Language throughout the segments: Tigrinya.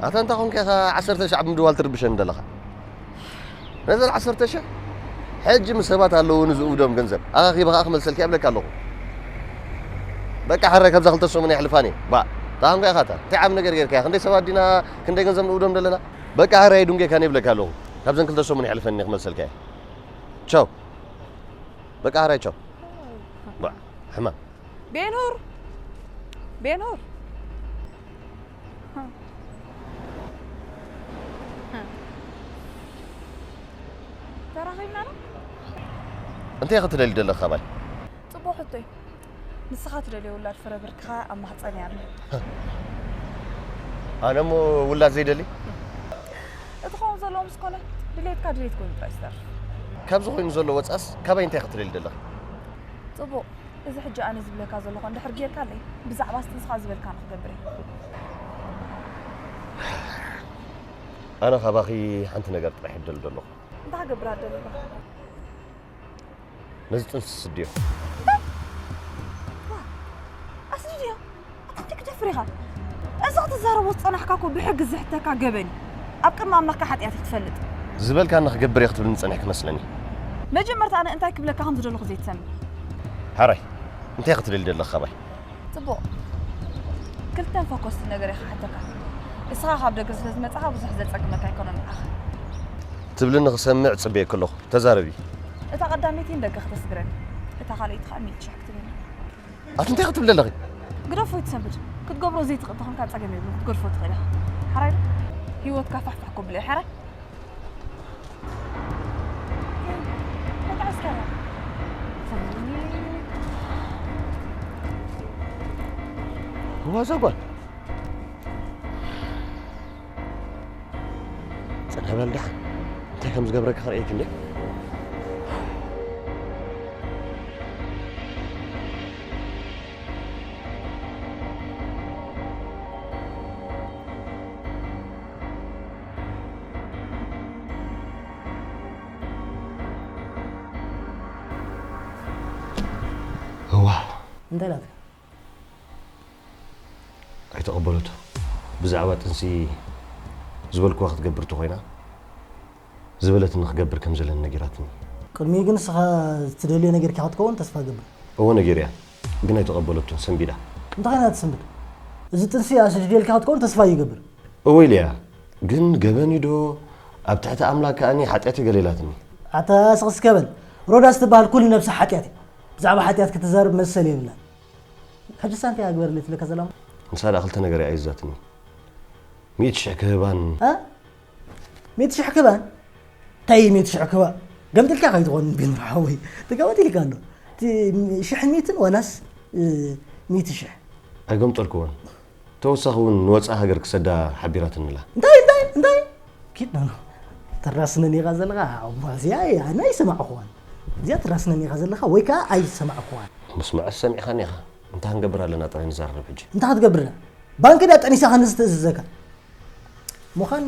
ኣታ እንታይ ኾንካ ኢኻ ዓሰርተ ሺሕ ኣብ ምድዋል ትርብሸኒ ዘለኻ? ነዘን ዓሰርተ ሺሕ ሕጂ ምስ ሰባት ኣለውኒ ዝእውዶም ገንዘብ ኣኻኺበ ኸዓ ክመልሰልካ እብለካ ኣለኹ። በቃ ሕራይ ካብዛ ክልተ ሰሙን የሕልፋን እየ። ባ እንታይ ኾንካ ኢኻ ኣታ? እንታይ ዓቢ ነገር ጌርካ? ክንደይ ሰባት ዲና ክንደይ ገንዘብ ንእውዶም ዘለና? በቃ ሕራይ ድንጌካን እየ እብለካ ኣለኹ። ካብዘን ክልተ ሰሙን የሕልፈኒ እየ ክመልሰልካ እየ። ቻው። በቃ ሕራይ ቻው። ባ ሕማም። ቤንሁር! ቤንሁር! ተራኺብና ዶ? እንታይ ኢኺ ትደልዪ ዘለኺ ካባይ? ጽቡቕ ሕቶይ። ንስኻ ትደልዮ ውላድ ፍረ ብርክኻ ኣብ ማህጸነይ ኣሎ። ኣነ እሞ ውላድ ዘይደሊ? እቲ ክኸውን ዘለዎ ምስ ኮነ፣ ድሌትካ ድሌት ኮይኑ ጥራይ ዝተርፍ። ካብዚ ኮይኑ ዘሎ ወጻስ ካባይ እንታይ ኢኺ ትደልዪ ዘለኺ? ጽቡቕ። እዚ ሕጂ ኣነ ዝብለካ ዘለኹ እንድሕር ጌርካለይ፣ ብዛዕባ ስጥንስኻ ዝበልካ ንክገብር እየ። ኣነ ካባኺ ሓንቲ ነገር ጥራሕ ይደሊ ዘለኹ። እንታይ ክገብር ኣደሊ ኣለኻ? ነዚ ጥንሲ ስድዮ። ዋ፣ ኣስድዮ? ኣታ እንታይ ክደፍር ኢኻ? እዚ ክትዛረቦ ዝጸናሕካ እኮ ብሕጊ ዝሕተካ ገበን እዩ። ኣብ ቅድሚ ኣምላኽካ ሓጢኣት ክትፈልጥ። ዝበልካኒ ክገብር እየ ክትብልኒ ጸኒሕኪ መስለኒ። መጀመርታ ኣነ እንታይ ክብለካ ከም ዝደለኹ ዘይትሰምዕ። ሓራይ፣ እንታይ ክትደሊ ዘለኺ ካባይ? ጽቡቕ። ክልተን ፈኮስቲ ነገር እየ ክሓተካ። እስኻ ካብ ደገ ስለ ዝመጻኻ ብዙሕ ዘጸግመካ ኣይኮነን ንዓኻ። ትብልኒ ክሰምዕ ጽበየኪ ኣለኹ። ተዛረቢ። እታ ቀዳመይቲ ንደገ ክተስግረኒ። እታ ካልኣይቲ ከኣ ሚእቲ ሽሕ ክትበኒ። ኣቲ እንታይ ክትብሊ ኣለኺ? ግደፎ ይትሰብድ። ክትገብሮ ዘይትኽእል ተኾንካ ጸገም የብሉን። ክትገድፎ ትኽእል ኢኻ። ሓራይ ዶ? ህይወትካ ፋሕፋሕ ከብሎ እዩ። ሓራይ? እንታይ ዓስከራ? እዋ፣ እዛ ጓል። ጽንሕ በል ደሓን። እንታይ ከም ዝገብረካ ክርእየኪ እንዴ? እዋ። እንታይ ናትካ? ኣይተቐበለቶ። ብዛዕባ ጥንሲ ዝበልክዋ ክትገብር ተኾይና፣ ዝበለትኒ ክገብር ከም ዘለኒ ነጊራትኒ። ቅድሚኡ ግን ንስኻ ትደልዮ ነጊርካ ክትከውን ተስፋ እገብር። እወ ነጊረያ፣ ግን ኣይተቐበለቶን፣ ሰንቢዳ። እንታይ ኮይና ትሰንብድ? እዚ ጥንሲ ኣስዲደልካ ክትከውን ተስፋ ይገብር። እወ ኢለያ፣ ግን ገበን እዩ ዶ ኣብ ትሕቲ ኣምላክ ከኣኒ ሓጢኣት እዩ ገለ ኢላትኒ። ኣታ ስቕ እስከ በል። ሮዳስ ትበሃል ኩሉ ነብሳ ሓጢኣት እዩ። ብዛዕባ ሓጢኣት ክትዛረብ መሰል የብላን። ሕጂ ሳንቲያ ግበርለይ ትብለካ ዘላ እሞ? ንሳ ደኣ ክልተ ነገር እያ ኣዚዛትኒ። ሚእቲ ሽሕ ክህባን እ? ሚእቲ ሽሕ ክህባን? እንታይ ሚእቲ ሽሕ ክህባ? ገምጢልካ ከይትኾን ቢንራ ሓወይ። ተገመጢልካ ኣሎ። እቲ ሽሕን ሚእትን ዋላስ፣ እ፣ ሚእቲ ሽሕ? ኣይገምጠልክዎን። ተወሳኺ እውን ንወጻኢ ሃገር ክሰዳ ሓቢራትኒ ኣላ። እንታይ፣ እንታይ፣ እንታይ? ኪድ ኖ፣ ኖ። ተራስነኒ ኢኻ ዘለኻ? እሞ እዚኣ ኣነ ኣይሰማዕኩዋን። እዚኣ ተራስነኒ ኢኻ ዘለኻ ወይ ከኣ ኣይሰማዕኩዋን። ምስማዕስ ሰሚዕኻኒ ኢኻ። እንታይ ክንገብር ኣለና ጥራይ ንዛረብ ሕጂ። እንታይ ክትገብር? ባንክ ድያ ጠኒሳ ክንዚ ትእዝዘካ? ምዃን፣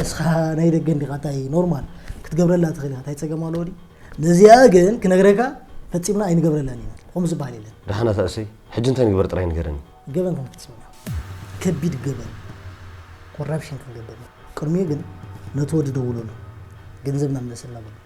እስኻ ናይ ደገ እንዲኻ፣ እንታይ ኖርማል ክትገብረላ ትኽእል ኢኻ፣ እንታይ ጸገም ኣለዎ ድዩ? ነዚኣ ግን ክነግረካ ፈጺምና ኣይንገብረላን ኢና። ከምኡ ዝበሃል የለን። ደሓን ኣታ እሰይ፣ ሕጂ እንታይ ንግበር ጥራይ ንገረኒ። ገበን ክንፍጽም ኢና። ከቢድ ገበን፣ ኮራፕሽን ክንገብር ኢና። ቅድሚኡ ግን ነቲ ወዲ ደውለሉ፣ ገንዘብና ምለሰልና በሉ።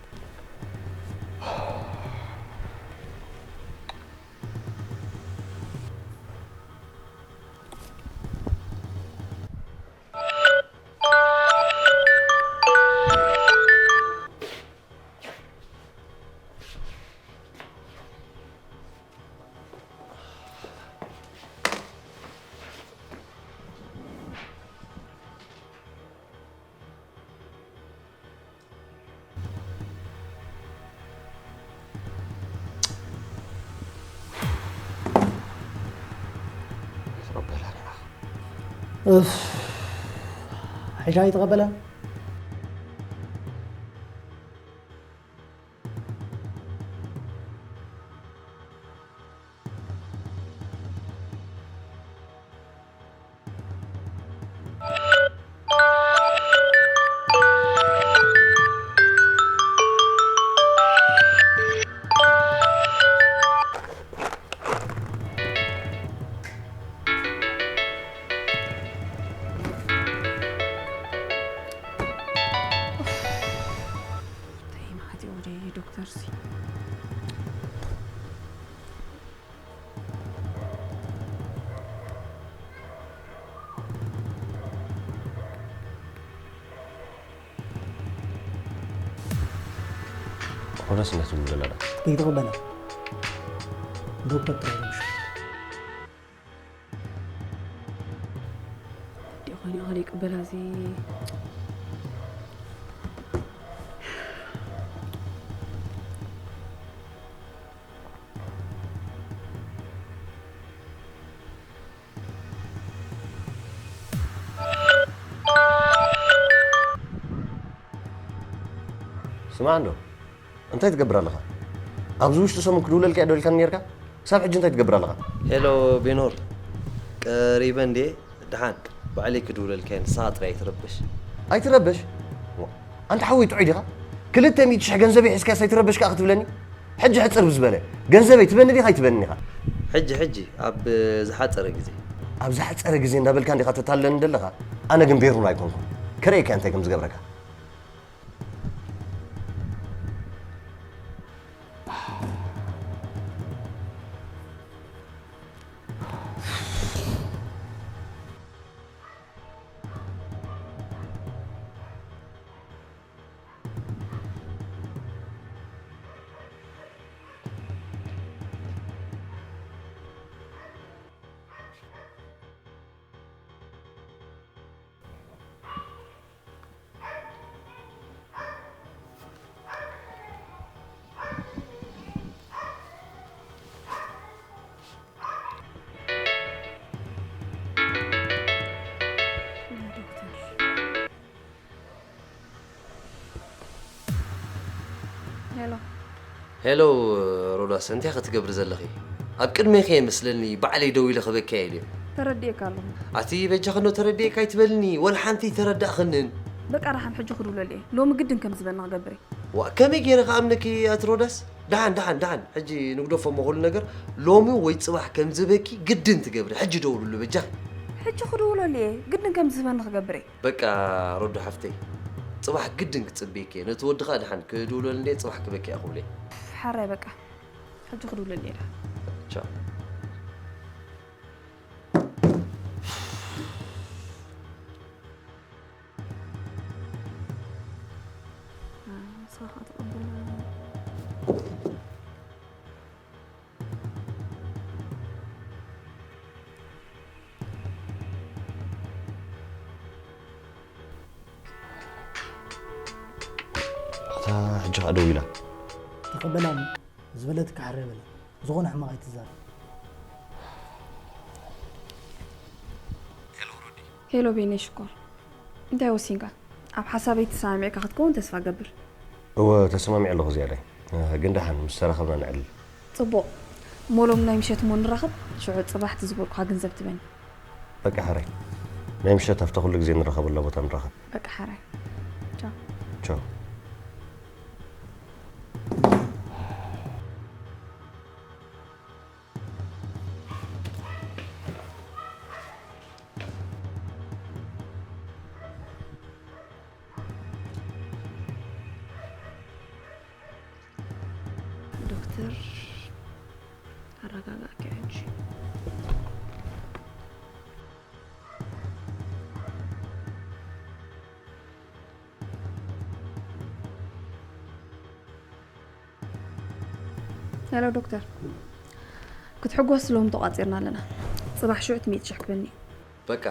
እፍ፣ ሕጂ ኣይተቐበለን። ሮዳስ እንዴት ትብሉ ዘላ ዳ? ከይተቐበለ ዶክተር ጥራይ ነው። እንዲኾነ ይቕበላ እዚ ስማዕ እንዶ እንታይ ትገብር ኣለኻ? ኣብዚ ውሽጢ ሰሙን ክድውለልካ እየ ዶ ኢልካኒ ነርካ? ክሳብ ሕጂ እንታይ ትገብር ኣለኻ? ሄሎ ቤኖር፣ ቀሪበ እንዴ? ደሓን ባዕለይ ክድውለልካ እየ፣ ንስኻ ጥራይ ኣይትረበሽ። ኣይትረበሽ? ዋ፣ ኣንታ ሓወይ ጥዑይ ዲኻ? ክልተ ሚእቲ ሽሕ ገንዘበይ ሒዝካስ ኣይትረበሽ ከኣ ክትብለኒ? ሕጂ ሕጽር ብዝበለ፣ ገንዘበይ ትበኒ ዲኻ ኣይትበንን ኢኻ? ሕጂ፣ ሕጂ፣ ኣብ ዝሓጸረ ግዜ። ኣብ ዝሓጸረ ግዜ እንዳበልካ እንዲኻ ተታልለኒ ዘለኻ? ኣነ ግን ቤሩን ኣይኮንኩን። ከርእየካ እንታይ ከም ዝገብረካ። ሄሎ ሄሎ ሮዳስ፣ እንታይ ኢኺ ትገብሪ ዘለኺ? ኣብ ቅድሜኺ እየ መስለኒ፣ ባዕለይ ደው ኢለ ክበኪ እየ ኢለ። ተረዲኤካ ኣለኹ። ኣቲ በጃኺ እንዶ ተረዲኤካ ኣይትበልኒ፣ ወላ ሓንቲ ኣይተረዳእኽንን። በቃ ደሓን፣ ሕጂ ክድውለሉ እየ። ሎሚ ግድን ከም ዝበልና ክገብር እየ። ዋእ፣ ከመይ ገይረ ክኣምነኪ ኣቲ ሮዳስ? ደሓን፣ ደሓን፣ ደሓን፣ ሕጂ ንግደፎ እሞ ኩሉ ነገር፣ ሎሚ ወይ ጽባሕ ከም ዝበኪ ግድን ትገብሪ። ሕጂ ደውልሉ በጃኺ። ሕጂ ክድውለሉ እየ፣ ግድን ከም ዝህበኒ ክገብር እየ። በቃ ሮዶ ሓፍተይ፣ ጽባሕ ግድን ክጽበየኪ እየ። ነቲ ወዲ ከኣ ደሓን ክድውለሉ እንድየ፣ ጽባሕ ክበኪ እየ ክብሎ እየ። ሓራይ በቃ፣ ሕጂ ክድውለሉ እየ ደሓን። ቻው። ኣታ ሕጂ ከኣ ደው ኢላ። ተቐበላ ዝበለትካ ሕረ በላ። ዝኾነ ሕማቕ ኣይትዛረብ። ሄሎ ቤኔ ሽኮር፣ እንታይ ወሲንካ? ኣብ ሓሳበይ ተሰማሚዕካ ክትከውን ተስፋ ገብር። እወ ተሰማሚዐ ኣለኹ ዝያዳይ። ግን ደሓን ምስ ተራኸብና ነዕልል። ጽቡቕ እሞ ሎም ናይ ምሸት እሞ ንራኸብ፣ ሽዑ ጽባሕ እቲ ዝበልኩኻ ግንዘብ ትበኒ። በቃ ሓራይ ናይ ምሸት ኣብታ ኩሉ ግዜ ንራኸበላ ቦታ ንራኸብ። በቃ ሓራይ ቻው። ቻው። ዶክተር ኣረጋጋእኪ ሕጂ። ሄሎ ዶክተር፣ ክትሕጎስ ሎም ተቋጺርና ኣለና። ጽባሕ ሽዑ እቲ ሚእቲ ሽሕ ክበኒ። በቃ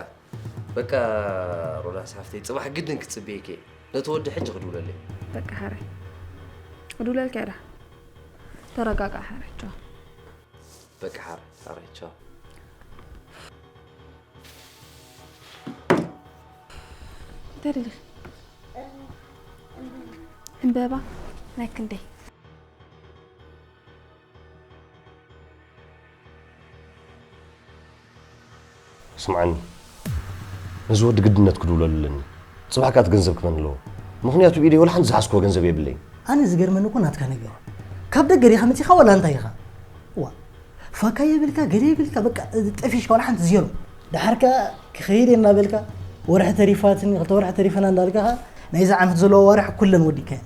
በቃ ሮዳስ ሓፍተይ፣ ጽባሕ ግድን ክጽበየኪ እየ። ነቲ ወዲ ሕጂ ክድውለለይ። በቃ ሓራይ ክድውለልካ እየ። ተረጋጋእ ሓራይ። ቻው። በቃ ሓራይ፣ ሓራይ፣ ቻው። እንታይ ደሊኺ? ዕምበባ ናይ ክንደይ? ስምዓኒ፣ ነዚ ወዲ ግድነት ክድውለሉ ኣለኒ። ጽባሕ ከኣ እቲ ገንዘብ ክበኒ ኣለዎ። ምኽንያቱ ብኢደይ ወላ ሓንቲ ዝሓዝክዎ ገንዘብ የብለይን። ኣነ ዝገርመኒ እኮ ናትካ ነገር እዩ። ካብ ደገ ዲኻ መጺኻ ዋላ እንታይ ኢኻ? ዋ፣ ፋካ የብልካ፣ ገለ የብልካ፣ በቃ ጠፊሽካ ዋላ ሓንቲ ዜሮ። ደሓር ከኣ ክኸይድ እየ እናበልካ ወርሒ ተሪፋትኒ፣ ክልተ ወርሒ ተሪፈና እንዳበልካ ከኣ ናይዚ ዓመት ዘለዎ ኣዋርሕ ኩለን ወዲእካየን።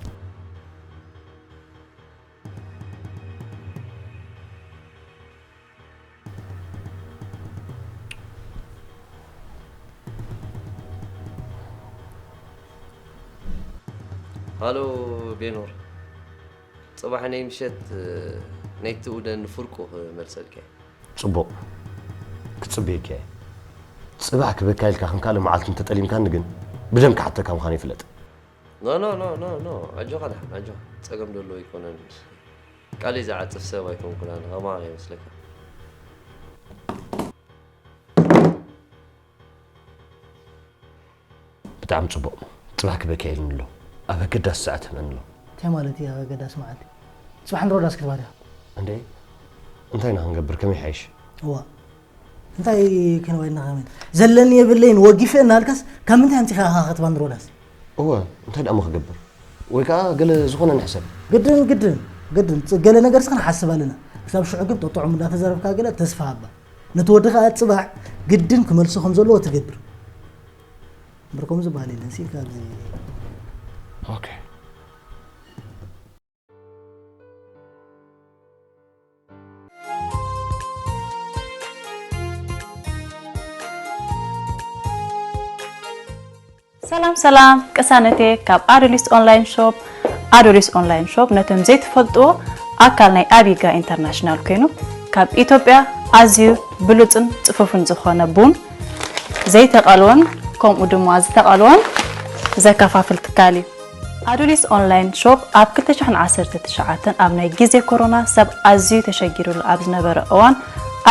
ሃሎ ቤኖር፣ ጽባሕ ናይ ምሸት ናይቲ ኡደን ፍርቁ ክመልሰልካ። ጽቡቕ፣ ክጽበየካ እየ። ጽባሕ ክበካ ኢልካ ከም ካልእ መዓልቲ እንተጠሊምካኒ ግን ብደም ክሓተካ ምዃነይ ፍለጥ። ኖ ኖ ኖ ኖ ኖ፣ ኣጆኻ ደሓን ኣጆኻ፣ ጸገም ደሎ ኣይኮነን። ቃለይ ዝዓጽፍ ሰብ ኣይኮንኩን ኣነ፣ ከማኻ ይመስለካ። ብጣዕሚ ጽቡቕ። ጽባሕ ክበካ ኢሉኒ ኣሎ። ኣብ ኣገዳሲ ሰዓት ህበኒ ኣሎ። እንታይ ማለት እዩ ኣብ ኣገዳሲ መዓልቲ? ጽባሕ ንሮዳስ ክትባል ኢኻ። እንዴ እንታይ ኢና ክንገብር ከመይ ይሓይሽ? እዋ እንታይ ክንባይና ከመይ ዘለኒ የብለይን ወጊፈ እናልካስ ካብ ምንታይ ኣምጺኻ ኢኻ ክትባል ንሮዳስ? እወ እንታይ ደኣ እሞ ክገብር ወይ ከኣ ገለ ዝኾነ ንሕሰብ። ግድን ግድን ግድን ገለ ነገርስ ክንሓስብ ኣለና። ክሳብ ሽዑ ግን ጠጥዑም እንዳተዘረብካ ገለ ተስፋ ሃባ። ነቲ ወዲ ከኣ ጽባሕ ግድን ክመልሶ ከም ዘለዎ ትገብር። እምበር ከምኡ ዝበሃል የለን ሲ ካብዚ ኦኬ። ሰላም ሰላም ቅሳነቴ ካብ ኣዶሊስ ኦንላይን ሾፕ። ኣዶሊስ ኦንላይን ሾፕ ነቶም ዘይትፈልጥዎ ኣካል ናይ ኣቢጋ ኢንተርናሽናል ኮይኑ ካብ ኢትዮጵያ ኣዝዩ ብሉፅን ፅፉፍን ዝኾነ ቡን ዘይተቐልወን ከምኡ ድማ ዝተቐልወን ዘከፋፍል ትካል እዩ። ኣዱሊስ ኦንላይን ሾፕ ኣብ ክልተ ሽሕን ዓሰርተ ትሽዓተን ኣብ ናይ ግዜ ኮሮና ሰብ ኣዝዩ ተሸጊሩሉ ኣብ ዝነበረ እዋን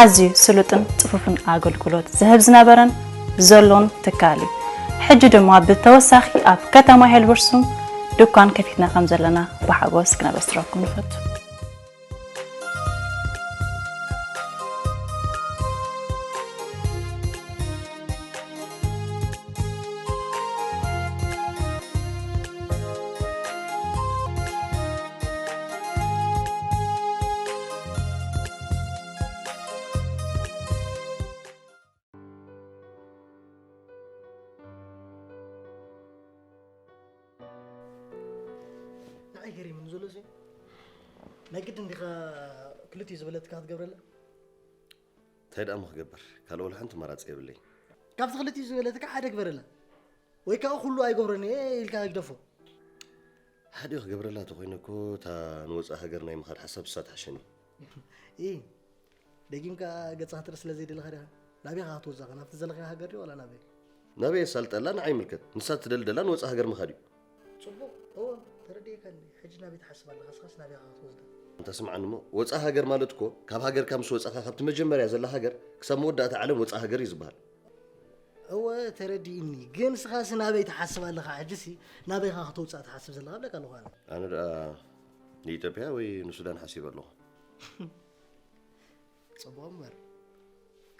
ኣዝዩ ስሉጥን ጽፉፍን ኣገልግሎት ዝህብ ዝነበረን ዘሎን ትካል እዩ። ሕጂ ድማ ብተወሳኺ ኣብ ከተማ ሄልበርሱም ድኳን ከፊትና ከም ዘለና ብሓጎስ ክነበስረኩም ንፈቱ። ንዓይ ገሪሙኒ ዘሎ እዚ ናይ ግድን ዲኻ ክልቲኡ ዝበለትካ ክትገብረላ? እንታይ ደኣ እሞ ክገብር ካልእ ወላ ሓንቲ ኣማራፂ የብለይ። ካብቲ ክልቲኡ ዝበለትካ ሓደ ግበረላ ወይ ከዓ ኩሉ ኣይገብሮን እየ ኢልካ ግደፎ። ሓዲኡ ክገብረላ ተኾይነ እኮ እታ ንወፃኢ ሃገር ናይ ምኻድ ሓሳብ ንሳ ትሓሸኒ። ኢ ደጊምካ ገጽካ ክትርኢ ስለ ዘይደለኻ ዲኻ? ናበይ ኢኻ ክትወጽእ ኢኻ? ናብቲ ዘለኻዮ ሃገር ድዩ ዋላ ናበይ? ናበይ የሳልጠላ ንዓይ ይምልከት። ንሳ ትደሊ ደላ ንወጻኢ ሃገር ምኻድ እዩ። ጽቡቕ፣ እወ ተረዲኤካ ኣለይ። ሕጂ ናበይ ትሓስብ ኣለኻ? ንስኻስ ናበይ ኢኻ ክትወስዳ? ኣንታ ስምዓኒ እሞ ወጻኢ ሃገር ማለት እኮ ካብ ሃገርካ ምስ ወጻኻ ካብቲ መጀመርያ ዘላ ሃገር ክሳብ መወዳእታ ዓለም ወጻኢ ሃገር እዩ ዝበሃል። እወ ተረዲእኒ፣ ግን ንስኻሲ ናበይ ትሓስብ ኣለኻ? ሕጂሲ ናበይ ኢኻ ክተውጽኣ ትሓስብ ዘለኻ እብለካ ኣለኹ ኣነ። ኣነ ደኣ ንኢትዮጵያ ወይ ንሱዳን ሓሲበ ኣለኹ። ጽቡቕ እምበር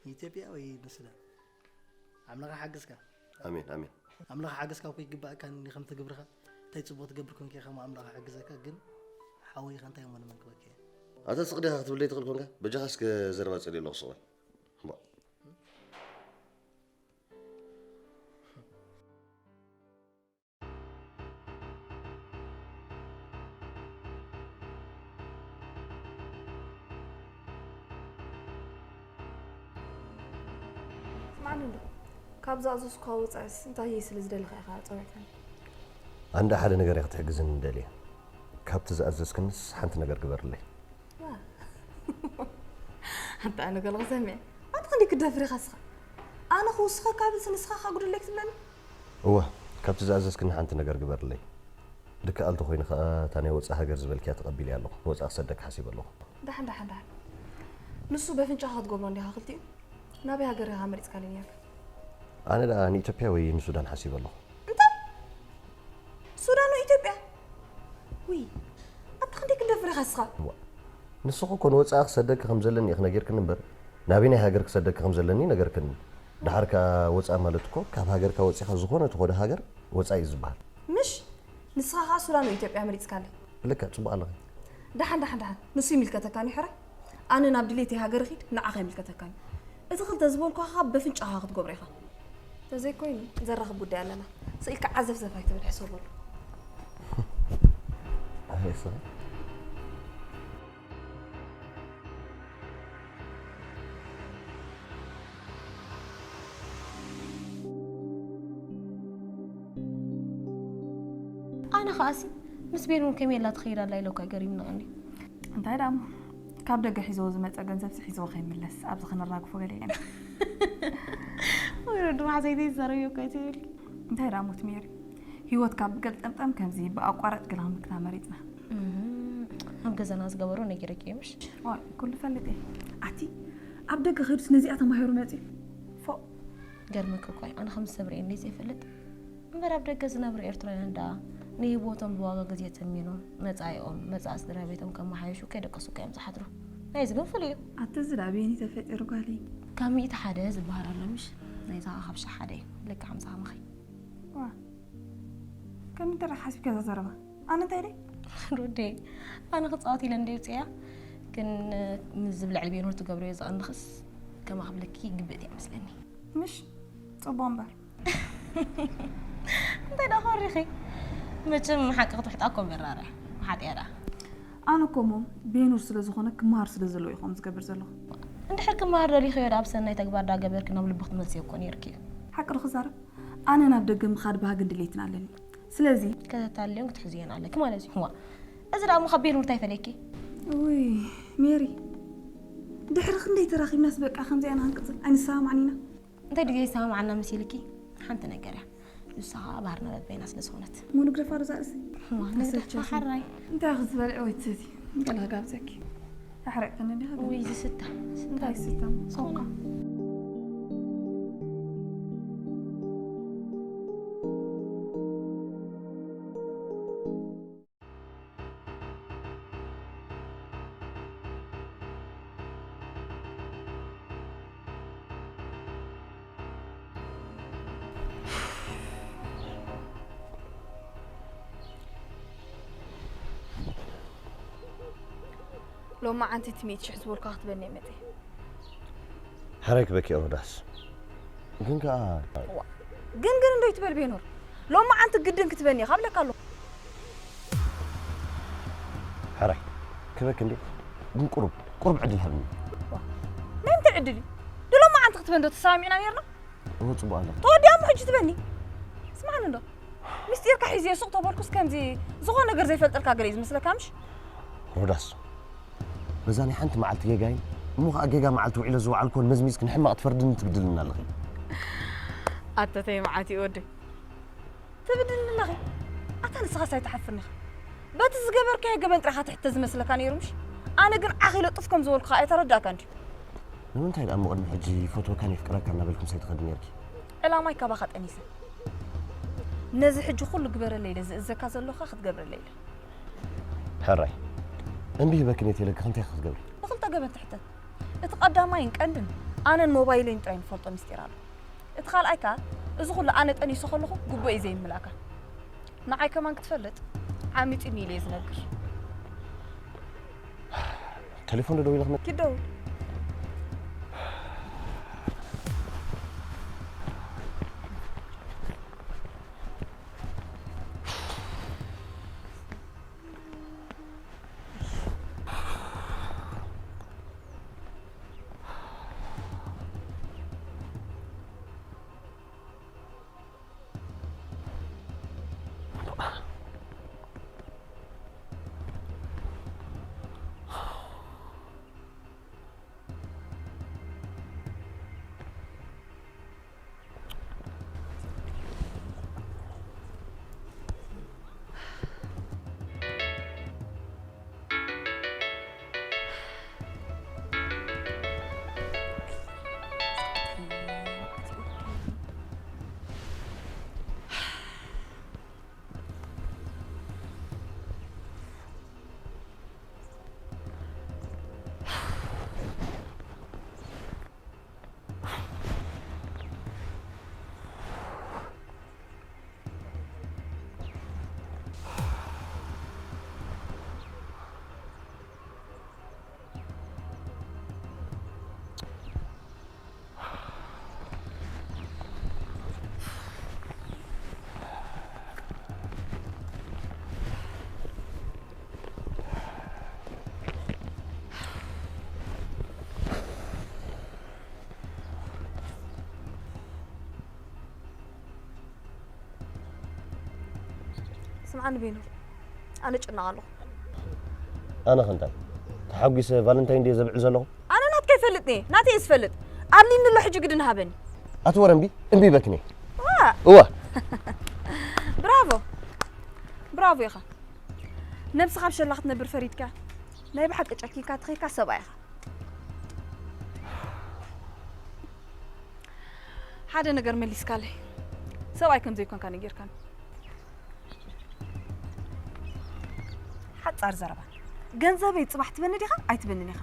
ንኢትዮጵያ ወይ ንሱዳን ኣምላኽ ይሓግዝካ። ኣሜን ኣሜን። ኣምላኽ ሓገዝካ እኮ ይግባእካ እንዲ ከምቲ ግብርኻ እንታይ ጽቡቕ ትገብር ኮንካ ኢኻ እሞ ኣምላኽ ይሓግዘካ። ግን ሓወይኻ እንታይ እሞ ንመን ክበክየ። ኣታ ስቕ ዲኻ ክትብል ዘይትኽእል ኮንካ በጃኻ እስከ ዘረባ ጸልየ ኣለኹ ስቕ በል። እምቧእ። ስምዓኒ እንዶ ካብ ዝኣዘዝኩኻ ወጻኢስ እንታይ እየ ስለ ዝደለኻ ኢኻ ጸዊዕካኒ? ኣንዳ ሓደ ነገር እየ ክትሕግዝኒ እደሊ እየ። ካብቲ ዝኣዘዝክንስ ሓንቲ ነገር ግበርለይ። ኣንታ ኣነ ገለ ክሰምዕ ኣንታ ክንደይ ክደፍር ኢኻ እስኻ? ኣነ ክውስኸካ ብልሲ ንስኻ ካጉድለይ ክትብለኒ? እወ ካብቲ ዝኣዘዝክኒ ሓንቲ ነገር ግበርለይ። ድከኣል ተኾይኑ ኸኣ እታ ናይ ወጻኢ ሃገር ዝበልክያ ተቐቢለያ ኣለኹ። ንወጻኢ ክሰደኪ ሓሲበ ኣለኹ። ደሓን ደሓን ደሓን። ንሱ በፍንጫኻ ክትገብሮ እንዲኻ ክልቲኡ። ናበይ ሃገር ኢኻ መሪጽካለይ ነይርካ? ኣነ ደኣ ንኢትዮጵያ ወይ ንሱዳን ሓሲበ ኣለኹ። እንታይ? ሱዳን ወይ ኢትዮጵያ? ውይ ኣታ ክንደይ ክትደፍር ኢኻ እስኻ? እዋ ንስኺ እኮ ንወጻኢ ክሰደኪ ከም ዘለኒ ኢኺ ነጊርክኒ እምበር ናበየናይ ሃገር ክሰደኪ ከም ዘለኒ ነገርክኒ። ደሓር ከኣ ወጻኢ ማለት እኮ ካብ ሃገርካ ወጺኻ ዝኾነ ትኾዶ ሃገር ወጻኢ እዩ ዝበሃል። ምሽ? ንስኻ ኸኣ ሱዳን ወይ ኢትዮጵያ መሪጽካለይ። ልክዕ ጽቡቕ ኣለኺ። ደሓን ደሓን ደሓን ንሱ ይምልከተካን እዩ ሕራይ። ኣነ ናብ ድሌተይ ሃገር እኺድ ንዓኻ ይምልከተካን እዩ። እቲ ክልተ ዝበልኩኻ ኸኣ በፍንጫኻ ክትገብሮ ኢኻ። ተዘይኮይኑ ዘራኽብ ጉዳይ ኣለና። ስቕ ኢልካ ዓዘፍዘፍ ኣይትበል ሕሰበሉ። ኣበይ ስቕ ኣነ ኸኣሲ ምስ ቤን እውን ከመይ ኢላ ትኸይድ ኣላ ኢለ እኳ ገሪምኒ ቀኒ። እንታይ ደኣ እሞ፣ ካብ ደገ ሒዝዎ ዝመጸ ገንዘብ ሒዝዎ ከይምለስ ኣብዚ ክንራግፎ ገለ ኢና። ወይ ወዲ ማሕዘይተይ ዝዛረብዮ እኳ ኣይትብልኪ። እንታይ ደኣ እሞ ትሜሪ፣ ህይወት ካብ ገልጠምጠም ከምዚ ብኣቋራጭ ገለ ክንብክና መሪጽና። እህ፣ ኣብ ገዛና ዝገበሮ ነጊረኪ እየ ምሽ? ዋይ፣ ኩሉ ፈልጥ እየ። ኣቲ ኣብ ደገ ከይዱስ ነዚኣ ተማሂሩ መጺኡ። ፎእ። ገርመኪ እኳ እዩ፣ ኣነ ከም ሰብ ርእየ እንድየ ዘይፈልጥ። እምበር ኣብ ደገ ዝነብሩ ኤርትራውያን ደኣ ንህይወቶም ብዋጋ ግዜ ተሚኖም መጻኢኦም፣ መጻኢ ስድራ ቤቶም ከመሓየሹ ከይደቀሱ እኮ እዮም ዝሓድሩ። ናይዚ ግን ፍሉይ እዩ። ኣቲ እዚ ደኣ በየኒ ተፈጢሩ ጓለይ? ካብ ሚእቲ ሓደ ዝበሃል ኣሎ ምሽ? ናይዛ ኸኣ ካብ ሽሕ ሓደ እዩ። ልክዕ ከምዛ ከማኺ። ዋ፣ ከምንታይ ደኣ ሓሲብኪ እዛ ዘረባ? ኣነ እንታይ ደይ? ሮዴ፣ ኣነ ክጻወት ኢለ እንደ ውጽያ፣ ግን ንዝብ ልዕሊ ቤኖር ትገብርዮ ዝቐንኽስ ከማ ክብለኪ ግብእቲ እያ መስለኒ። ምሽ? ጽቡቕ እምበር። እንታይ ደኣ ኮሪኺ? መቸም ሓቂ ክትውሕጣ እኮ መራርያ። ሓጢያ ደኣ። ኣነ እኮ እሞ ቤኑር ስለ ዝኾነ ክመሃር ስለ ዘለዎ እዩ ከምኡ ዝገብር ዘለኹ። እንድሕር ክመሃር ደሊኽዮ ደኣ ብሰናይ ተግባር ደኣ ገበርኪ ናብ ልቡ ክትመልስዮ እኮ ነይርኪ እዩ። ሓቂ ዶ ክዛረብ? ኣነ ናብ ደገ ምኻድ ባህግን ድሌትን ኣለኒ። ስለዚ ከተታልዮን ክትሕዝዮን ኣለኪ ማለት እዩ። ዋ፣ እዚ ደኣ እሞ ካብ ቤኑር እንታይ ፈለየኪ? ውይ ሜሪ፣ ድሕሪ ክንደይ ተራኺብናስ በቃ ከምዚኣ ኢና ክንቅጽል? ኣይንሰማማዕን ኢና። እንታይ ድዩ ዘይሰማማዓና መሲልኪ? ሓንቲ ነገር እያ። ንሳ ኸኣ ባህርና በበይና ስለ ዝኾነት። እሞ ንግደፋ ዶ እዛ ርእሲ? እዋ፣ ንግደፋ ኣሰልቸትኒ። ሓራይ። እንታይ ኢኺ ዝበልዒ ወይ ትሰቲ? ገለ ክጋብዘኪ። ኣሕሪቕክኒ እንዲኻ ገለ። ውይ፣ ዝስተ። እንታይ ዝስተ? ኮካ። ሎማዓንቲ እቲ ሚእቲ ሽሕ ዝበልካ ክትበኒ እየ መፅየ። ሕራይ ክበኪ ሮዳስ። ግን ከኣ ዋ፣ ግን ግን እንዶ ይትበል ቤኖር። ሎማዓንቲ ግድን ክትበኒ እየ ካብለካ ኣለኹ። ሕራይ ክበኪ እንዴ? ግን ቁሩብ፣ ቁሩብ ዕድል ሃብኒ። ዋ፣ ናይ እንታይ ዕድል እዩ? ድሎማዓንቲ ክትበን ዶ ተሰማሚዕና ነይርና? እወ፣ ጽቡቕ ኣለኺ። ተወዲኣ እሞ ሕጂ ትበኒ። ስምዓኒ እንዶ። ምስጢርካ ሒዘ ሱቕ ተበልኩስ ከምዚ ዝኾነ ነገር ዘይፈልጠልካ ገለ እዩ ዝመስለካ ምሽ? ሮዳስ፣ በዛ ናይ ሓንቲ መዓልቲ ጌጋይ፣ እሞ ኸኣ ጌጋ መዓልቲ ውዒለ ዝወዓልኩ እውን መዝሚዝኪ ንሕማቕ ትፈርድኒ ትብድልኒ ኣለኺ። ኣተተይ መዓት እዩ ወደይ። ትብድልኒ ኣለኺ። ኣታ ንስኻስ ኣይትሓፍርን ኢኻ። በቲ ዝገበርካዮ ገበን ጥራይ ኢኻ ትሕተ ዝመስለካ ነይሩ ምሽ? ኣነ ግን ዓኺለ ጡፍ ከም ዝበልኩኻ ኣይተረዳእካን ድዩ? ንምንታይ ደኣ እሞ ቅድሚ ሕጂ ይፈትወካን የፍቅረካን እናበልክምስ ኣይትኸድን ነይርኪ? ዕላማይ ካባኻ ጠኒሰ። ነዚ ሕጂ ኩሉ ግበረለይ ኢለ ዝእዘካ ዘለኹ ክትገብረለይ ኢለ። ሕራይ። እምቢ ሂበኪ ነቲ ኢለኪ እንታይ ክትገብሪ? ብኽልተ ገበን ትሕተት። እቲ ቀዳማይን ቀንድን ኣነን ሞባይለይን ጥራይ ንፈልጦ ምስጢር ኣሎ። እቲ ካልኣይ ከኣ፣ እዚ ኩሉ ኣነ ጠኒሰ ከለኹ ግቡእ እዩ ዘይምላእካ። ንዓይ ከማን ክትፈልጥ፣ ዓሚጺኒ ኢለ እየ ዝነግር። ቴሌፎን ዶ ደዊለ ክመ- ኪድ ደውል። ስምዓኒ ቤኖር፣ ኣነ ጭናቕ ኣለኹ። ኣነ ከ እንታይ ተሓጒሰ ቫለንታይን ዴይ ዘብዕል ዘለኹ? ኣነ ናትካ ይፈልጥ እየ፣ ናተይ እየ ዝፈልጥ። ኣድልይኒ ኣሎ ሕጂ ግድን ሃበኒ። ኣቲ ወረ እምቢ፣ እምቢ ይበክን እየ። ዋ! እዋ! ብራቮ! ብራቮ ኢኻ። ነብስኻ ኣብ ሸላ ክትነብር ፈሪድካ፣ ናይ ብሓቂ ጨኪንካ ተኺእካ ሰብኣይ ኢኻ። ሓደ ነገር መሊስካለይ። ሰብኣይ ከም ዘይኮንካ ነጊርካኒ። ሓጻር ዘረባ። ገንዘበይ ጽባሕ ትበኒ ዲኻ ኣይትበንን ኢኻ?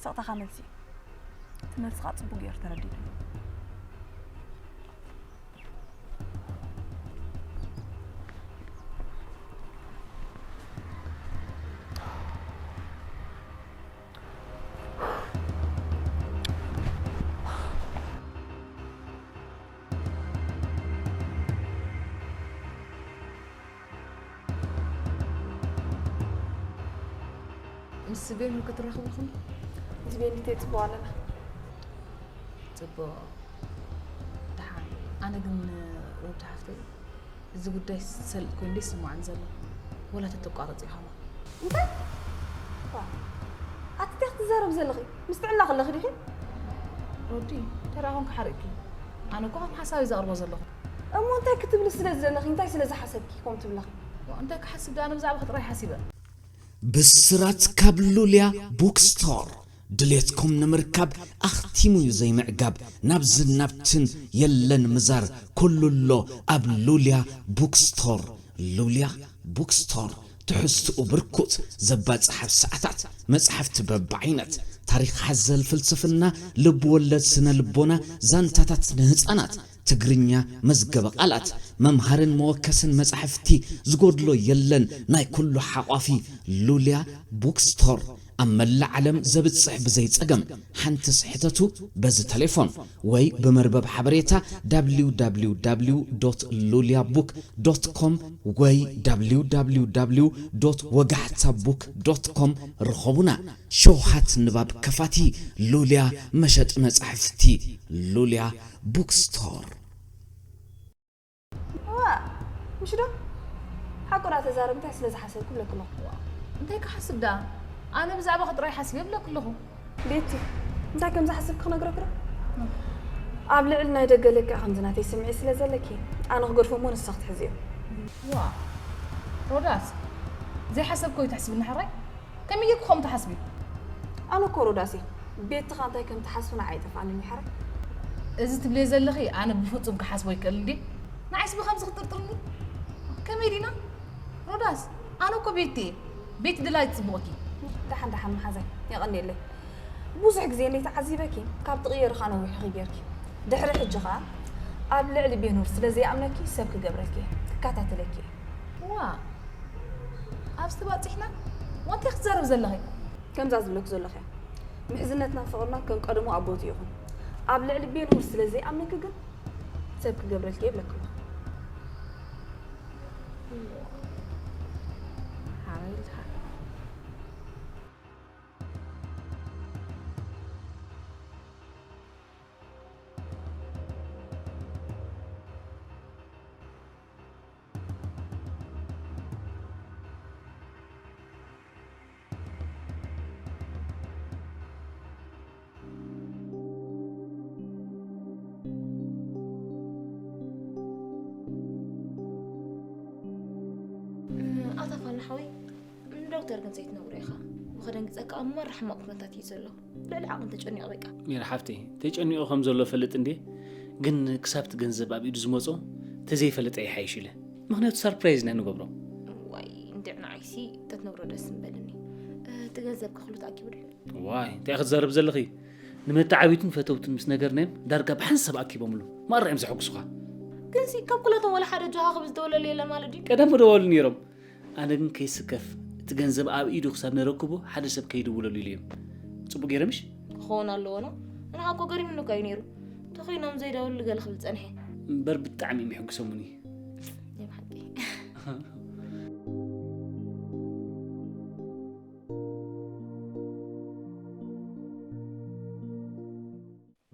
ስቕታኻ መልሲ እዩ። እቲ መልስኻ ጽቡቕ ገይሩ ተረዲኡኒ። ምስ ቤኑ ክትራኸቡ ኢኹም? ምስ ቤኒተ ጽቡቕ ኣለና። ጽቡቕ። ደሓን። ኣነ ግን ሮዳ ሓፍተይ እዚ ጉዳይ ዝሰልጥ ኮይኑ ዶ ይስምዓኒ ዘሎ? ወላ ተተቋርጽ ኢኻ እሞ። እንታይ? ዋ፣ ኣቲ እንታይ ክትዛረብ ዘለኺ? ምስ ጥዕና ከለኺ ዲኺ? ሮዲ፣ ተራ ኮንኪ ሓሪቕኪ። ኣነ እኮ ከም ሓሳብ እየ ዘቕርቦ ዘለኹ። እሞ እንታይ ክትብሊ ስለ ዝደለኺ፣ እንታይ ስለ ዝሓሰብኪ ከምኡ ትብለኺ? ዋ፣ እንታይ ክሓስብ ደኣ? ኣነ ብዛዕባኺ ጥራይ ሓሲበ። ብስራት ካብ ሉልያ ቡክ ስቶር። ድሌትኩም ንምርካብ ኣኽቲሙ እዩ ዘይምዕጋብ። ናብዝን ናብትን የለን ምዛር፣ ኩሉ ኣሎ ኣብ ሉልያ ቡክ ስቶር። ሉልያ ቡክ ስቶር፣ ትሕዝትኡ ብርኩት፣ ዘባጽሕ ኣብ ሰዓታት፣ መጻሕፍቲ በብዓይነት፣ ታሪኽ ሓዘል ፍልስፍና፣ ልብ ወለድ፣ ስነ ልቦና፣ ዛንታታት ንህጻናት፣ ትግርኛ፣ መዝገበ ቃላት፣ መምሃርን መወከስን መጻሕፍቲ ዝጎድሎ የለን። ናይ ኩሉ ሓቋፊ ሉልያ ቡክ ስቶር ኣብ መላእ ዓለም ዘብጽሕ ብዘይ ጸገም። ሓንትስ ሕተቱ በዚ ተሌፎን ወይ ብመርበብ ሓበሬታ www ሉልያ ቡክ ዶት ኮም ወይ www ወጋሕታ ቡክ ዶት ኮም ርኸቡና። ሸውሃት ንባብ ከፋቲ ሉልያ መሸጢ መጻሕፍቲ ሉልያ ቡክ ስቶር። እዋ፣ ምሽ ዶ? ሓቁ ደኣ ተዛረብ፣ እንታይ ስለ ዝሓሰብኩ ብለኪ ኣለኹ። እንታይ ክሓስብ ደኣ? ኣነ ብዛዕባኺ ጥራይ ሓሲበ ብለኪ ኣለኹ። ቤቲ፣ እንታይ ከም ዝሓሰብኪ ክነግረኪ ዶ? ኣብ ልዕሊ ናይ ደገ ለክኣ ከምዚ ናተይ ስምዒት ስለ ዘለኪ፣ ኣነ ክገድፎ እሞ ንስኺ ክትሕዝዮ። ዋእ፣ ሮዳስ፣ ዘይሓሰብክዮ ተሕስብኒ ሕራይ? ከመይ ጌርኪ ከምኡ ትሓስቢ? ኣነ እኮ ሮዳስ እየ። ቤቲ ኸኣ እንታይ ከም ትሓስቢ ንዓይ ኣይጠፍኣንን እዩ ሕራይ። እዚ ትብልዮ ዘለኺ ኣነ ብፍጹም ክሓስቦ ኣይክእልን ድየ? ንዓይስ ብኸምዚ ክትጥርጥርኒ? ከመይ ዲና? ሮዳስ፣ ኣነ እኮ ቤቲ እየ። ቤቲ ድላ ኣይትጽብቐኪ። ደሓን ደሓን መሓዛይ፣ የቐንየለይ። ብዙሕ ግዜ እንድየ ተዓዚበኪ፣ ካብ ትቕየሪ ኸኣ ነዊሕ ኢኺ ጌርኪ። ድሕሪ ሕጂ ኸኣ ኣብ ልዕሊ ቤኑር ስለ ዘይኣምነኪ ሰብ ክገብረልኪ እየ፣ ክከታተለኪ እየ። ዋእ! ኣብዚ ተባጺሕና? ዋት ኢኺ ትዛረቢ ዘለኺ? ከምዛ ዝብለኪ ዘለኹ እያ። ምሕዝነትናን ፍቕርናን ከም ቀደሙ ኣብ ቦትኡ ይኹን። ኣብ ልዕሊ ቤንሁር ስለ ዘይኣምነኪ ግን ሰብ ክገብረልኪ እየ እብለኪ ኣለኹ። ሓራይ ልትሓር። ኣታ ፋና ሓወይ፣ ንዶክተር ግን ዘይትነግሮ ኢኻ። ብኸደንግጸካ ኣብ መማር ሕማቕ ኩነታት እዩ ዘሎ። ልዕሊ ዓቕሚ ተጨኒቑ በቃ። ሜሪ ሓፍተይ፣ ተጨኒቑ ከም ዘሎ እፈልጥ እንድየ፣ ግን ክሳብ እቲ ገንዘብ ኣብ ኢዱ ዝመጾ ተዘይፈልጠ ይሓይሽ ኢለ። ምኽንያቱ ሳርፕራይዝ ኢና ንገብሮ። ዋይ እንድዒ ንዓይሲ ተትነግሮ ደስ ምበለኒ። እቲ ገንዘብ ከ ኩሉ ተኣኪቡ ድዩ? ዋይ እንታይ ኢኺ ትዛረቢ ዘለኺ? ንመተዓቢትን ፈተውትን ምስ ነገርናዮም ዳርጋ ብሓንሳብ ኣኪቦምሉ። ማራ እዮም ዘሐጉሱኻ። ግንሲ ካብ ኩላቶም ዋላ ሓደ ጆሃ ክብል ዝተወለሉ የለን ማለት ድዩ? ቀደም ምደወሉ ነይሮም። ኣነ ግን ከይስከፍ እቲ ገንዘብ ኣብ ኢዱ ክሳብ ነረክቦ ሓደ ሰብ ከይድውለሉ ኢለ እየ። ጽቡቕ ገይረ ምሽ? ክኸውን ኣለዎ ኖ። ንዓኻ እኮ ገሪሙኒ እኮ እዩ ነይሩ። ተኾይኖም ዘይደወሉሉ ገለ ክብል ጸንሐ። እምበር ብጣዕሚ እዮም የሐጉሶምኒ። ናይ ብሓቂ።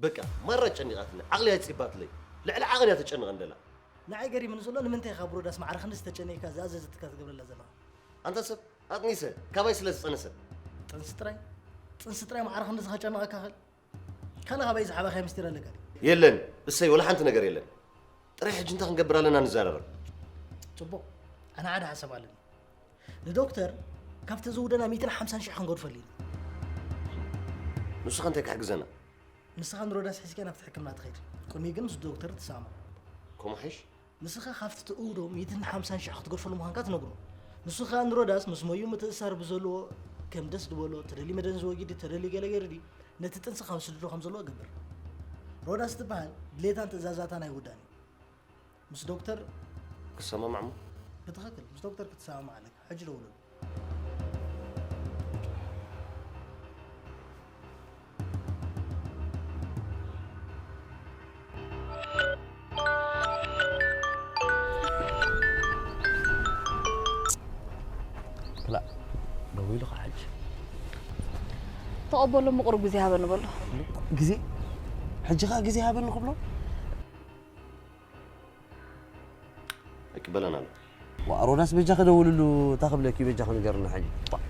በቃ ማራ ጨኒቓትኒ፣ ዓቕሊ ኣይጽባትለይ። ልዕሊ ዓቕን እያ ተጨንቐን ደላ። ንዓይ ገሪምኒ ዘሎ ንምንታይ ካብ ሮዳስ ማዕረ ክንድዚ ተጨኒቕካ ዝኣዘዘትካ ትገብረላ ዘለኻ? ኣንታ ሰብ ኣጥኒሰ ካባይ ስለ ዝጸነሰ። ጥንሲ ጥራይ ጥንሲ ጥራይ ማዕረ ክንድዚ ከጨንቐካ ክእል? ካልእ ካባይ ዝሓበኻዮ ምስጢር ኣለካ ድዩ? የለን፣ እሰይ ወላ ሓንቲ ነገር የለን። ጥራይ ሕጂ እንታይ ክንገብር ኣለና ንዘራረብ። ጽቡቕ፣ ኣነ ሓደ ሓሳብ ኣለኒ። ንዶክተር ካብቲ ዝውደና ሚእትን ሓምሳን ሽሕ ክንገድፈሉ ኢና። ንስኻ እንታይ ክሕግዘና? ንስኻ ንሮዳስ ሒዝካ ናብቲ ሕክምና ትኸይድ። ቅድሚኡ ግን ምስ ዶክተር ትሰማማዕ። ከምኡ ሓይሽ? ንስኻ ካብቲ ትእውዶ ሚእትን ሓምሳን ሽሕ ክትገድፈሉ ምዃንካ ትነግሮ። ንሱ ኸኣ ንሮዳስ ምስ መዩ ምትእስሳር ብዘለዎ ከም ደስ ዝበሎ፣ ተደልዩ መደንዘዊ ወጊዲ፣ ተደልዩ ገለ ገይሩ ድዩ፣ ነቲ ጥንሲ ካብ ስድዶ ከም ዘለዎ እገብር። ሮዳስ ትበሃል ድሌታን ትእዛዛታን ኣይውዳእን እዩ። ምስ ዶክተር ክሰማማዕ እሞ? ብትኽክል ምስ ዶክተር ክትሰማማዕ ኣለካ። ሕጂ ደውለሉ። ክላእ ደዊሉ ኸዓ ሕጂ ተቐበሎ ምቕሩ ግዜ ሃበኒ በሎ። ግዜ ሕጂ ኸዓ ግዜ ሃበኒ ክብሎ ኣይቅበለን ኣሎ። ዋእ ሮዳስ በጃኺ ደውልሉ፣ እንታይ ክብለኪ እዩ በጃኺ ንገርኒ ሕጂ። ዋእ።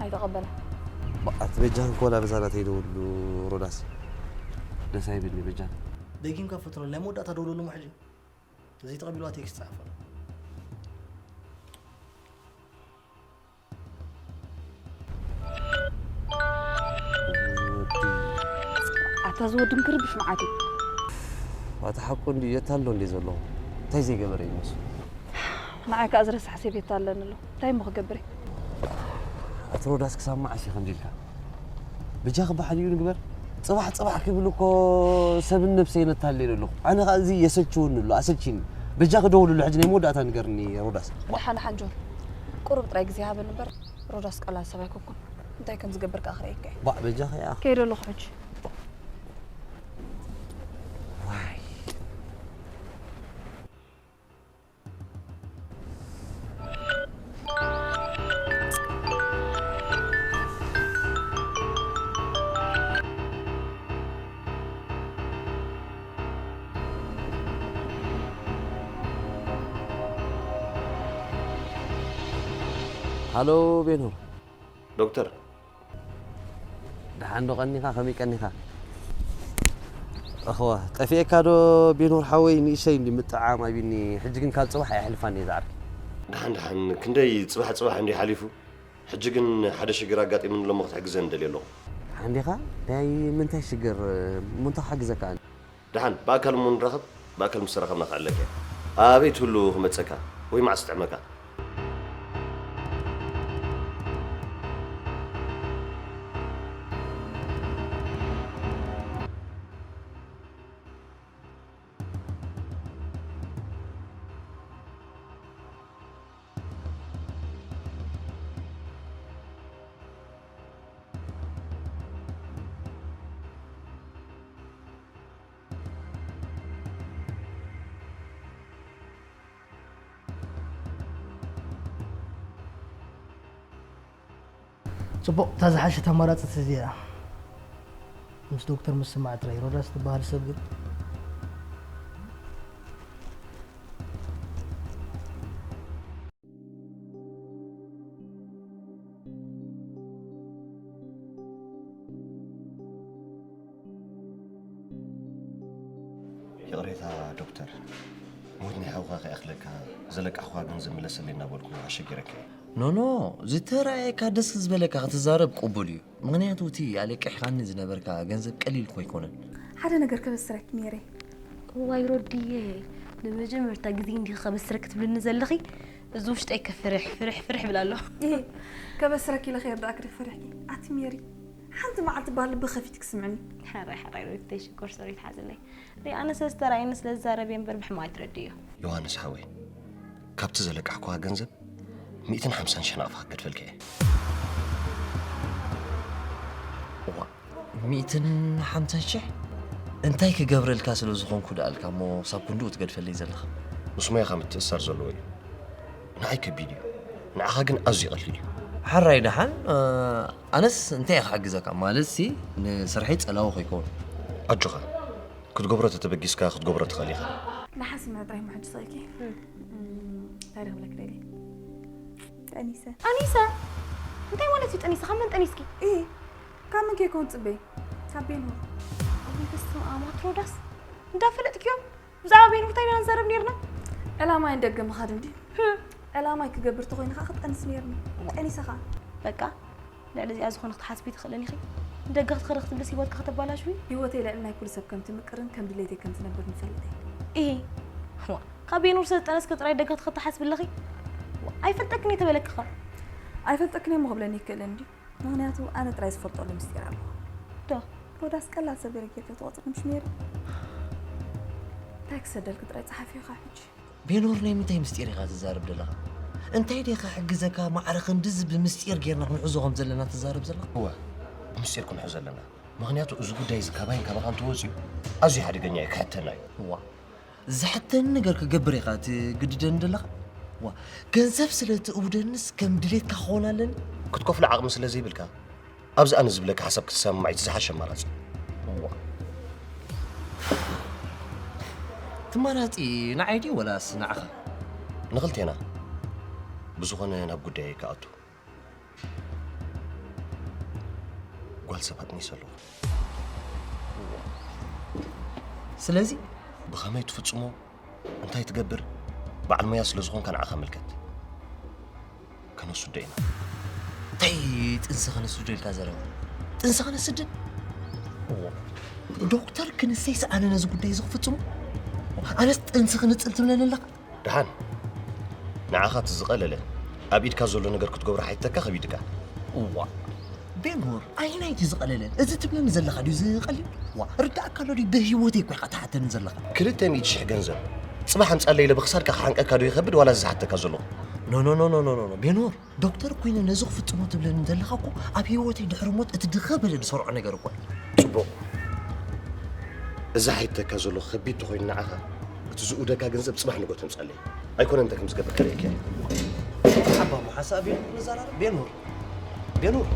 ኣይተቐበለን። ዋእ ኣቲ በጃኺ ኮላ በዛ ናተይ ደውልሉ ሮዳስ። ደስ ኣይብልኒ በጃኺ። ደጊምካ ፈትኖ፣ ናይ መወዳእታ ደውልሉ እሞ ሕጂ። ዘይተቐቢልዋ ቴክስት ጸሓፈሉ። ኣታ ዝወድም ክርብሽ መዓት እዩ። ዋታ ሓቁ እንዲ የታሎ እንዲ ዘሎ እንታይ ዘይገበረ ይመስሉ ንዓይ ከኣ ዝረሳሕ ሰቤት ኣለኒ ኣሎ እንታይ እሞ ክገብር ኣቲ ሮዳስ ክሳብ መዓስ እዩ ከምዚ ኢልካ ብጃ ክበሓል እዩ ንግበር ጽባሕ ጽባሕ ክብል እኮ ሰብን ነብሰይ ነታለለ ኣለኹ ኣነ ከኣ እዚ የሰችውኒ ኣሎ ኣሰልችኒ በጃ ክደውልሉ ሕጂ ናይ መወዳእታ ንገርኒ ሮዳስ ደሓን ደሓን ጆን ቁሩብ ጥራይ ግዜ ሃበኒ እምበር ሮዳስ ቀላል ሰብ ኣይኮንኩን እንታይ ከም ዝገብር ከኣ ክርእየካ እየ ባዕ በጃኺ እያ ከይደ ኣለኹ ሕጂ ዋይ ሃሎ ቤኖር ዶክተር ደሓን ዶ ቀኒኻ ከመይ ቀኒኻ? እኽዋ ጠፊኤካ ዶ ቢኖር ሓወይ ንእሸይ እንዲ ምጥዓም ኣቢኒ ሕጂ ግን ካብ ጽባሕ ኣይሕልፋን እየ ዝዓርኪ። ደሓን ደሓን ክንደይ ጽባሕ ጽባሕ እንዲ ሓሊፉ ሕጂ ግን ሓደ ሽግር ኣጋጢሙኒ እሎሞ ክትሕግዘኒ ደልየ ኣለኹ። ደሓን ዲኻ? ናይ ምንታይ ሽግር? ምንታይ ክሓግዘካ ኣነ? ደሓን ብኣካል እሞ ንራኸብ፣ ብኣካል ምስ ተራኸብና ክዕለልካ እየ። ኣበይ ትህሉ ክመጸካ ወይ መዓስ ክጥዕመካ? ጽቡቕ፣ እታ ዝሓሸት ኣማራጺት እዚኣ እያ። ምስ ዶክተር ምስማዕ ጥራይ። ሮዳስ ትበሃል ሰብ ግን ይቕሬታ ዶክተር፣ ሞት ናይ ሓውኻ ከይኣኽለካ ዘለቃሕኹኻ ገንዘብ ምለሰለይ እናበልኩ ኣሸጊረካ እየ። ኖኖ፣ ዝተራእየካ ደስ ዝበለካ ክትዛረብ ቅቡል እዩ። ምኽንያቱ እቲ ኣለቂሕካኒ ዝነበርካ ገንዘብ ቀሊል እኮ ኣይኮነን። ሓደ ነገር ከበስረኪ ሜሬ። እዋይ ሮዲየ፣ ንመጀመርታ ግዜ እንዲኺ ከበስረኪ ትብልኒ ዘለኺ፣ እዚ ውሽጠይ ከፍርሕ ፍርሕ ፍርሕ ይብል ኣሎ። እህ፣ ከበስረኪ ኢለ ከይርድኣኪ ዶ ፈሪሕኪ? ኣቲ ሜሪ፣ ሓንቲ መዓልቲ እባ ልቢ ከፊትኪ ስምዕኒ። ሕራይ ሕራይ ሮዲተይ፣ ሽኮር ሶሪ ትሓዝለይ። ሪኣነ ስለ ዝተራእየኒ ስለ ዝዛረብ እየ እምበር ብሕማቕ ኣይትረድእዮ። ዮሃንስ ሓወይ፣ ካብቲ ዘለቃሕኩኻ ገንዘብ ሚእትን ሓምሳን ሽሕ ናቕፋ ክገድፈልካ እየ። እዋእ፣ ሚእትን ሓምሳን ሽሕ? እንታይ ክገብረልካ ስለ ዝኾንኩ ደኣልካ እሞ ክሳብ ክንድኡ ትገድፈለይ ዘለኻ? ምስ ሞያኻ ምትእስሳር ዘለዎ እዩ። ንዓይ ከቢድ እዩ፣ ንዓኻ ግን ኣዝዩ ቀሊል እዩ። ሓራይ ደሓን። ኣነስ እንታይ እየ ክሕግዘካ? ማለት ሲ ንስርሐይ ጸላዊ ከይከውን። ኣጆኻ፣ ክትገብሮ ተተበጊስካ ክትገብሮ ትኽእል ኢኻ። ንሓስብ ጥራይ መሕጅ ሰይኪ። እንታይ ርኽብለክ ደሊ? ጠኒሰ። ኣኒሰ? እንታይ ማለት እዩ ጠኒሰ? ካብ መን ጠኒስኪ? እ ካብ መን ከይከውን ጽበይ? ካብ ቤኖር። ኣቤ በስመ ኣብ፣ ኣትሮዳስ እንዳፈለጥክዮም ብዛዕባ ቤኖር እንታይ ኢና ንዛረብ ነርና? ዕላማይ ንደገ ምኻድ እንዲ። ዕላማይ ክገብር ተኾይኑ ከዓ ክጠንስ ነርኒ። ጠኒሰ ከዓ። በቃ ልዕሊ እዚኣ ዝኾነ ክትሓስቢ ትኽእልን ኢኺ። ንደገ ክትኸዲ ክትብልስ ህይወትካ ከተባላሽዊ? ህይወተይ ልዕሊ ናይ ኩሉ ሰብ ከም ትምቅርን ከም ድሌተይ ከም ትነብር ንፈልጥ እየ። ኢሂ። ዋ፣ ካብ ቤኖር ስለ ዝጠነስኪ ጥራይ ደገ ክትኸዲ ትሓስቢ ኣለኺ? ዋ፣ ኣይፈልጠክን እየ ተበለክኻ። ኣይፈልጠክን እየ እሞ ክብለኒ ይክእልን እንዲ። ምኽንያቱ ኣነ ጥራይ ዝፈልጠሉ ምስጢር ኣለዎ። ዶ? ሮዳስ ቀላል ሰብ ገይረ ጌርካ ተቆጽር ምሽ ሜሪ። እንታይ ክሰደልክ ጥራይ ጸሓፊ ኢኻ ሕጂ። ቤኖር ናይ ምንታይ ምስጢር ኢኻ ትዛረብ ዘለኻ? እንታይ ዲኻ ሕግዘካ ማዕረ ክንድዚ ብምስጢር ጌርና ክንሕዞ ከም ዘለና ትዛረብ ዘለኻ? እወ፣ ብምስጢር ክንሕዞ ኣለና። ምኽንያቱ እዚ ጉዳይ እዚ ካባይን ካባኻን ተወጺኡ ኣዝዩ ሓደገኛ እዩ፣ ክሕተና እዩ። እዋ፣ ዝሕተኒ ነገር ክገብር ኢኻ ትግድደኒ ዘለኻ? ዋ፣ ገንዘብ ስለ ትእውደንስ ከም ድሌትካ ክኸውን ኣለኒ? ክትከፍሎ ዓቕሚ ስለ ዘይብልካ፣ ኣብዚ ኣነ ዝብለካ ሓሳብ ክትሰማማዕ እቲ ዝሓሸ ኣማራጺ። ዋ። ትመራጺ ንዓይ ድዩ ወላስ ንዓኻ? ንኽልቴና። ብዝኾነ ናብ ጉዳየይ ክኣቱ። ጓል ሰብ ኣጥኒሰ ኣለኹ። ስለዚ ብኸመይ ትፍጽሞ፣ እንታይ ትገብር፣ በዓል ሞያ ስለ ዝኾንካ ንዓኻ ምልከት። ከነስዶ ኢና። እንታይ ጥንሲ ከነስዶ ኢልካ ዘረባ? ጥንሲ ከነስድን? እዎ። ዶክተር ክንሰይ ሰኣነ ነዚ ጉዳይ እዚ ክፍጽሞ? ኣነስ ጥንሲ ክንጽል ትብለኒ ኣለኻ? ደሓን፣ ንዓኻ እቲ ዝቐለለ፣ ኣብ ኢድካ ዘሎ ነገር ክትገብሮ ሓይተካ ከቢድካ። እዋ፣ ቤንሁር፣ ኣየናይ ድዩ ዝቐለለ? እዚ ትብለኒ ዘለኻ ድዩ ዝቐልል? ዋ፣ ርዳእካ ኣሎ ድዩ? ብህይወተይ እኮ ኢኻ ትሓተኒ ዘለኻ። ክልተ ሚእቲ ሽሕ ገንዘብ፣ ጽባሕ ኣምጻለይ ኢለ ብኽሳድካ ክሓንቀካ ዶ ይኸብድ ዋላ እዚ ዝሓተካ ዘለኹ? ኖ፣ ኖ፣ ኖ፣ ኖ፣ ኖ፣ ኖ፣ ቤንሁር፣ ዶክተር ኮይነ ነዚ ክፍጽሞ ትብለኒ ዘለኻ እኮ ኣብ ህይወተይ ድሕሪ ሞት እቲ ድኸበደ ዝሰርዖ ነገር እኮ እዩ። ጽቡቕ። እዚ ሓይተካ ዘሎ ከቢድ ተኾይኑ ንዓኻ፣ እቲ ዝእውደካ ገንዘብ ጽባሕ ንጎ ተምጻለይ። ኣይኮነ እንታይ ከም ዝገብር ከርእየካ እየ። ሓባ እሞ ሓሳብ ቤንሁር ንዘራረብ። ቤንሁር። ቤንሁር።